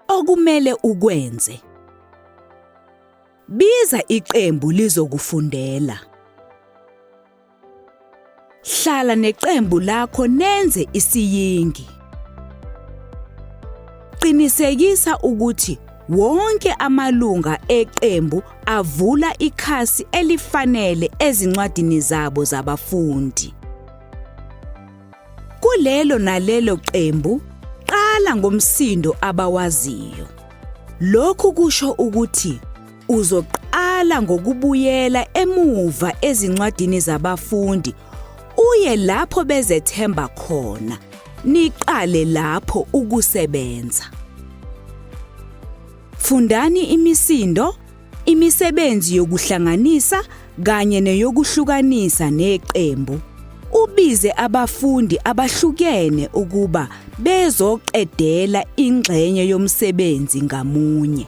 Okumele ukwenze. Biza iqembu lizokufundela. Hlala neqembu lakho nenze isiyingi. Qinisekisa ukuthi wonke amalunga eqembu avula ikhasi elifanele ezincwadini zabo zabafundi. Kulelo nalelo qembu, qala ngomsindo abawaziyo. Lokhu kusho ukuthi uzoqala ngokubuyela emuva ezincwadini zabafundi uye lapho bezethemba khona, niqale lapho ukusebenza. Fundani imisindo, imisebenzi yokuhlanganisa kanye neyokuhlukanisa neqembu. Ubize abafundi abahlukene ukuba bezoqedela ingxenye yomsebenzi ngamunye.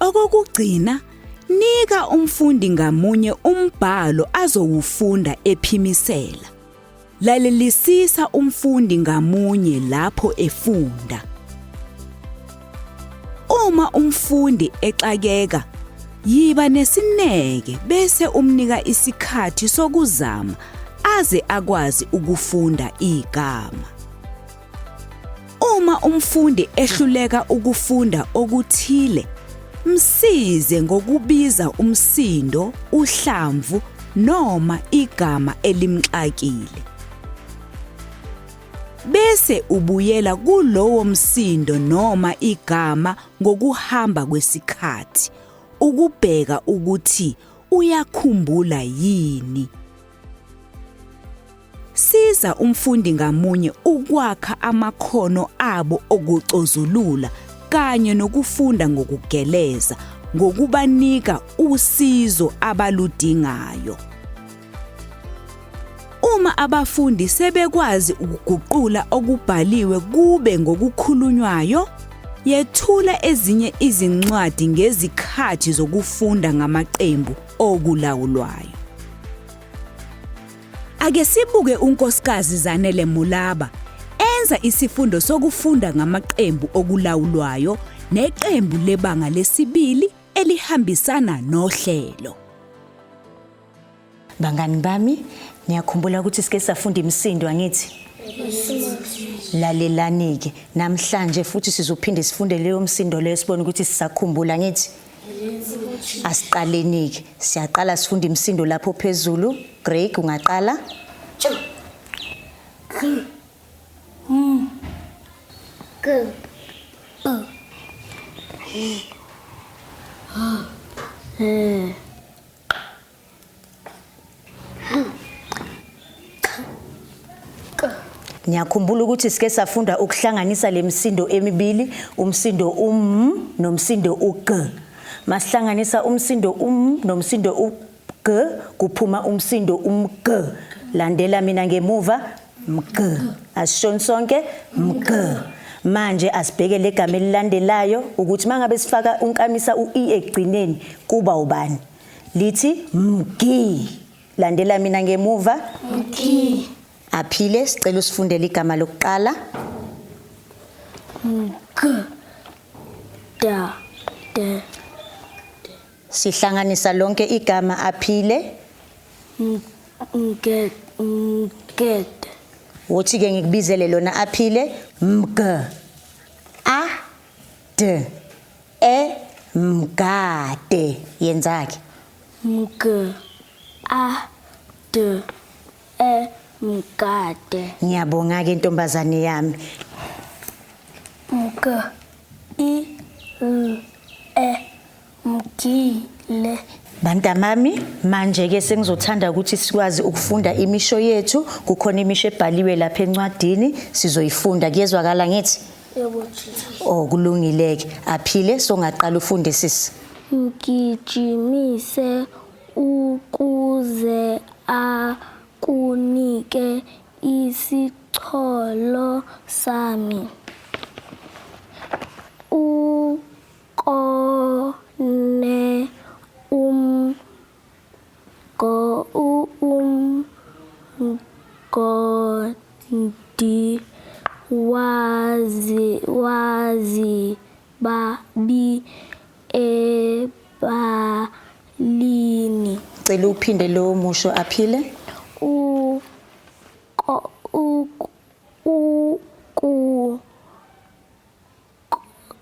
Okokugcina, nika umfundi ngamunye umbhalo azowufunda ephimisela. Lalelisisa umfundi ngamunye lapho efunda. Uma umfundi exakeka, yiba nesineke bese umnika isikhathi sokuzama aze akwazi ukufunda igama. Uma umfundi ehluleka ukufunda okuthile, msize ngokubiza umsindo, uhlamvu noma igama elimxakile. Bese ubuyela kulowo msindo noma igama ngokuhamba kwesikhathi ukubheka ukuthi uyakhumbula yini. Siza umfundi ngamunye ukwakha amakhono abo okucozulula kanye nokufunda ngokugeleza ngokubanika usizo abaludingayo. Uma abafundi sebekwazi ukuguqula okubhaliwe kube ngokukhulunywayo, yethula ezinye izincwadi ngezikhathi zokufunda ngamaqembu okulawulwayo. Ake sibuke uNkosikazi Zanele Molaba enza isifundo sokufunda ngamaqembu okulawulwayo neqembu lebanga lesibili elihambisana nohlelo. Bangani bami, niyakhumbula ukuthi sike safunda imisindo angithi? Lalelani-ke, namhlanje futhi sizophinde sifunde leyo msindo leyo sibone ukuthi sisakhumbula angithi? Asiqaleni-ke. Siyaqala sifunda imisindo lapho phezulu. Greg ungaqala. Ch. K. M. G. B. H. L. Ngiyakhumbula ukuthi sike safunda ukuhlanganisa le misindo emibili, umsindo u-m nomsindo u-g. Masihlanganisa umsindo u-m nomsindo u-g kuphuma umsindo um-g. Landela mina ngemuva mg. Asishoni sonke mg. Manje asibheke legama elilandelayo ukuthi mangabe sifaka unkamisa u-e ekugcineni kuba ubani. Lithi mgi. Landela mina ngemuva. Mgi. Aphile, sicela usifundele igama lokuqala. G. Da. De. Sihlanganisa lonke igama aphile. Nge. Ngede. Wothi ke ngikubizele lona aphile. Mg. A. D. E mgade yenzake. Mg A D E mgade. Ngiyabonga ke ntombazane yami. Mg I L E mgile. Bantamami, manje ke sengizothanda ukuthi sikwazi ukufunda imisho yethu. Kukhona imisho ebhaliwe lapha encwadini, sizoyifunda. Kuyezwakala ngithi? Yebo thisha. Oh kulungile-ke. Aphile songaqala ufunde sisi. Mgijimise ukuze akunike isicholo sami. Ukone um go umgondo. uphinde lowo musho aphile. U ko u u ku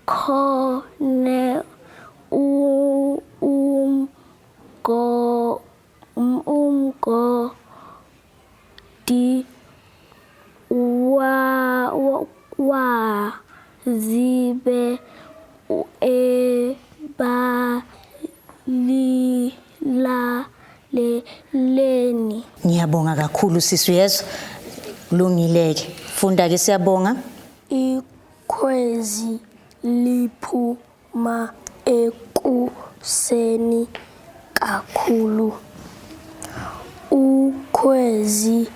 khone u um go umgodi wa wazibe ebalilaleleni. Ngiyabonga kakhulu sisi uyezwa. Kulungile-ke. Funda-ke siyabonga. Ikhwezi liphuma ekuseni kakhulu. Ukhwezi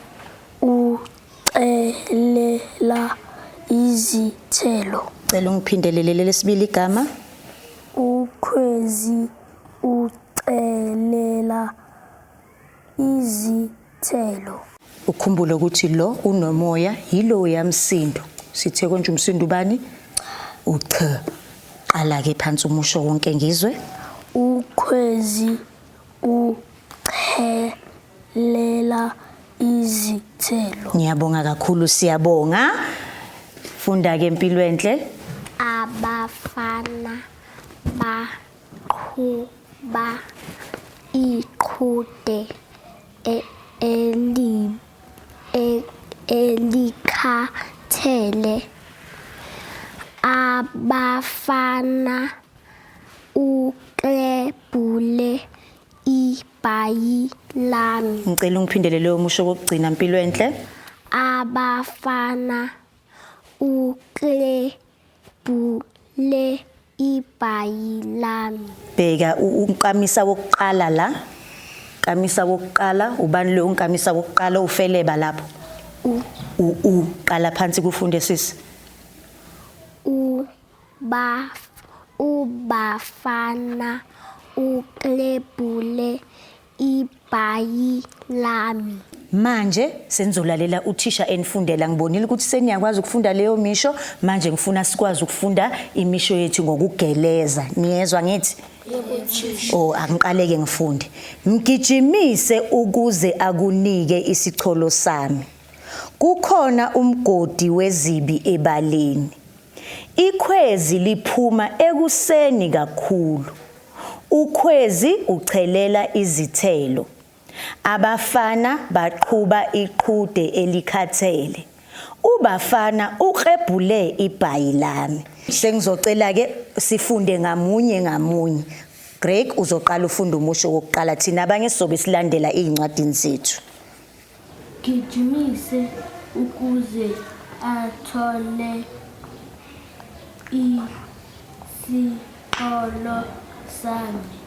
ucelela izithelo. Cela ungiphindelele lesibili igama. Ukhwezi ucelela izithelo. Ukhumbule ukuthi lo unomoya yilowo yamsindo. Sithe konje umsindo ubani? Uch. Qala ke phansi umusho wonke ngizwe. Ukhwezi uchelela izithelo. Ngiyabonga kakhulu siyabonga. Funda ke impilo enhle. Abafana baqhuba iqhude e- eli e- elikhathele. Abafana uklebhule ibhayi lami. Ngicela ungiphindele leyo musho kokugcina mpilo enhle. Abafana uklebhule ibhayi lami. Bheka unkamisa wokuqala la. Nkamisa wokuqala ubani lo unkamisa wokuqala ufeleba lapho. U U u qala phansi kufunde sisi. U ba ubafana uklebhule ibhayi lami. Manje senizolalela uthisha enifundela ngibonile ukuthi seniyakwazi ukufunda leyo misho manje ngifuna sikwazi ukufunda imisho yethu ngokugeleza niyezwa ngithi Oh angiqaleke ngifunde mgijimise ukuze akunike isicholo sami kukhona umgodi wezibi ebaleni Ikhwezi liphuma ekuseni kakhulu. Ukhwezi uchelela izithelo. Abafana baqhuba iqhude elikhathele. UBafana uklebhule ibhayi lami. Sengizocela-ke sifunde ngamunye ngamunye. Greg uzoqala ufunda umusho wokuqala thina abanye sizobe silandela iy'ncwadini zethu. Gijimise ukuze athole isitolo sami.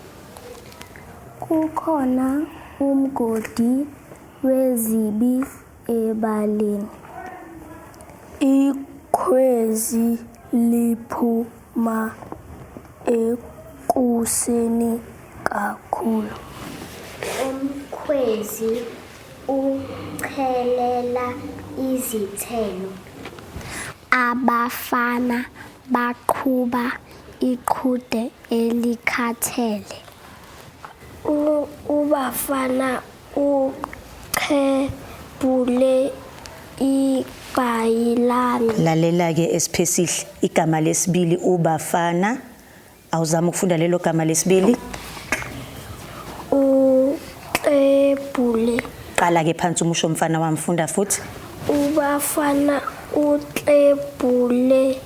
Kukhona umgodi wezibi ebaleni. Ikhwezi liphuma ekuseni kakhulu. Umkhwezi uchelela izithelo. Abafana baqhuba iqhude elikhathele. Ubafana uqhebhule ibhayi lami. Lalela-ke esiphesihle igama lesibili ubafana Awuzama ukufunda lelo gama lesibili. Uxebhule. Qala ke phansi umusho mfana wami funda futhi. Ubafana uxebhule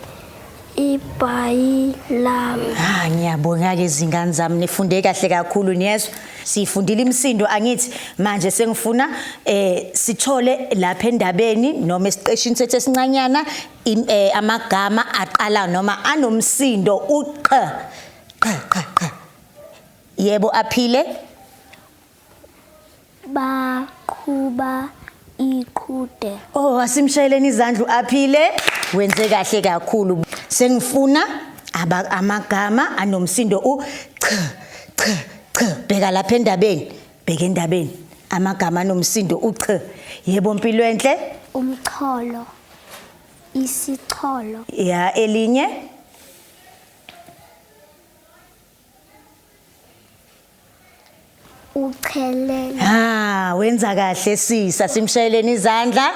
ibhayi lami. Ah ngiyabonga ke izingane zami nifunde kahle kakhulu niyezwa. Sifundile imisindo angithi manje sengifuna eh sithole lapha endabeni noma esiqeshini sethu esincanyana eh, amagama aqala noma anomsindo u q q q q yebo aphile baqhuba iqhude oh asimshayeleni izandla aphile wenze kahle kakhulu sengifuna amagama anomsindo u ch ch ch bheka lapha endabeni bheka endabeni amagama anomsindo u ch yebo mpilo enhle umcholo Isicholo. Ya elinye. Uchelele. Ha, wenza kahle sisa, simshayeleni izandla.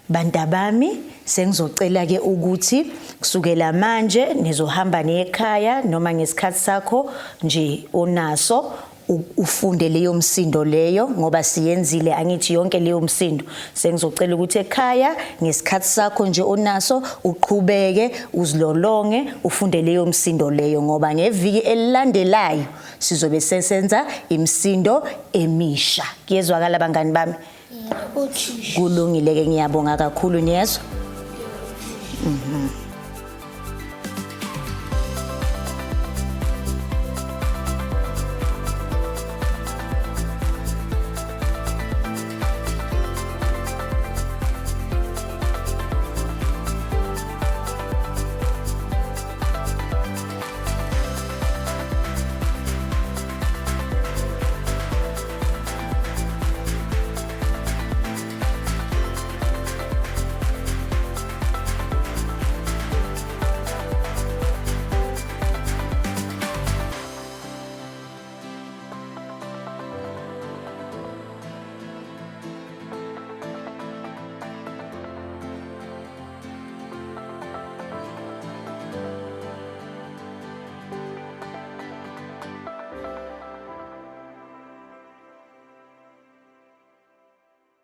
Bantabami, sengizocela ke ukuthi kusukela manje nizohamba nekhaya noma ngesikhathi sakho nje onaso ufunde leyo msindo leyo ngoba siyenzile angithi yonke leyo msindo. Sengizocela ukuthi ekhaya ngesikhathi sakho nje onaso uqhubeke uzilolonge ufunde leyo msindo leyo ngoba ngeviki elilandelayo sizobe sesenza imisindo emisha. Kuyezwakala bangani bami? Uthisha. Kulungile ke, ngiyabonga kakhulu niyezwa.